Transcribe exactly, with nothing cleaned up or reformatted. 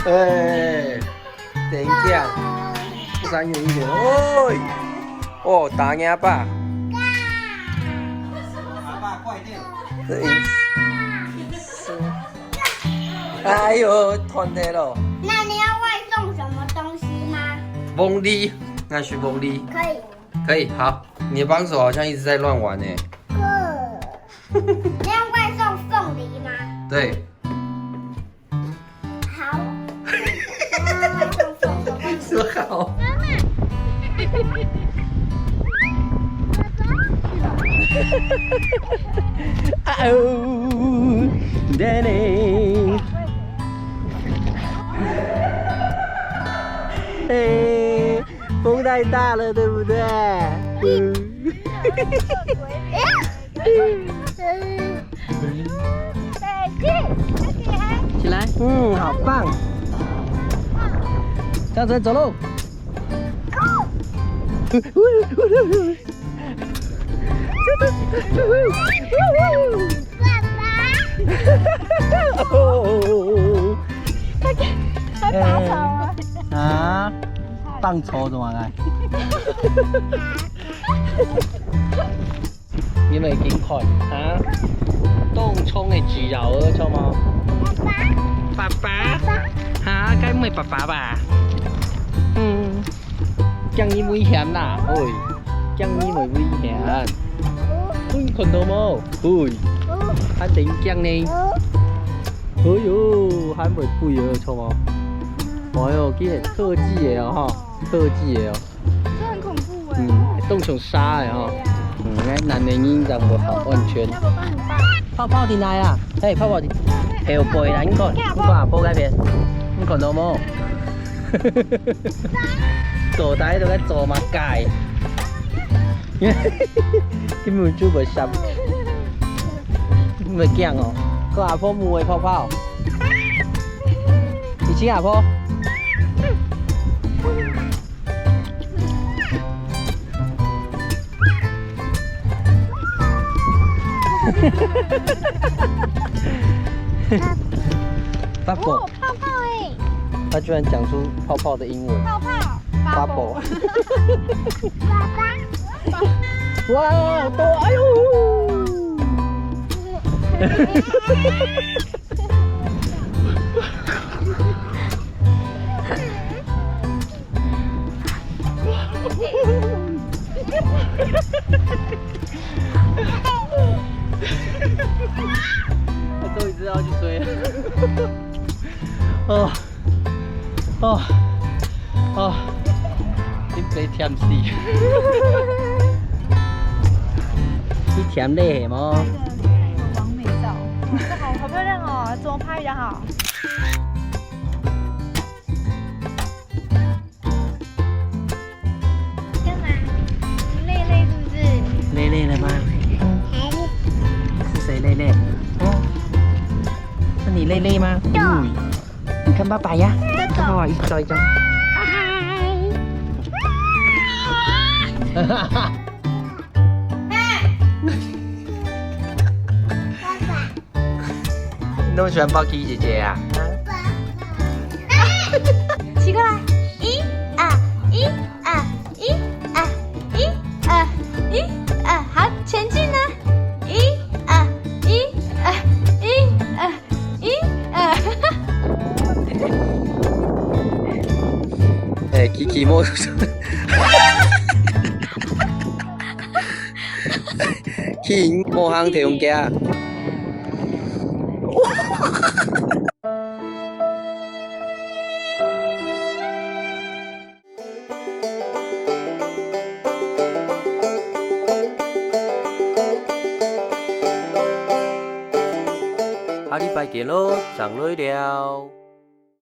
哎，等一下，三元一点，哦，哦，打你阿爸。这也是，哎呦，断掉了。那你要外送什么东西吗？凤梨，那是凤梨。可以。可以，好。你的帮手好像一直在乱玩呢。你要外送凤梨吗？对。 好。说好。啊哦，daddy。哎，风太大了，对不对？嗯。 起来，嗯，好棒。向前走路。爸爸。哦。他拔草啊。啊？棒球怎么来？ 你们已经看啊，當長个紙條了，著無？爸爸。爸爸。哈，該毋係爸爸吧？嗯，驚你危險啦，喂，驚你會危險。喂，你看到無？喂，還真驚呢。哎喲，還會飛了，著無？哎喲，這係特技个哦，吼，特技个哦。 這很恐怖欸。嗯，當像沙个吼。對啊。嗯，該男个人正無好安全。要不要幫你抱？泡泡在哪啊？嘿，泡泡在後背啦，你看，你看阿婆該邊，你看到無？古代都在做麼个？根本就無想，你會驚哦。看阿婆摸个泡泡。你親阿婆。 Bubble。哦，泡泡欸。他居然讲出泡泡的英文。泡泡。Bubble。爸爸。哇，好多，哎呦！他终于知道去追了。哦，哦，哦，真侪甜死。你甜咧係無？完美照，哇，這好，好漂亮哦，怎麼拍比較好？ 幹嘛？你累累是不是？累累了吗？嗯。是誰累累？哦，是你累累嗎？有。嗯，你看爸爸呀，爸爸一直照一张。嗨。爸爸。 你那麼喜歡抱Kiki姐姐啊？奇怪，一二一二一二一二一二，好，前進呢！一二一二一二一二。哎，Kiki莫。 去，無行提供家。下禮拜見咯，正來尞。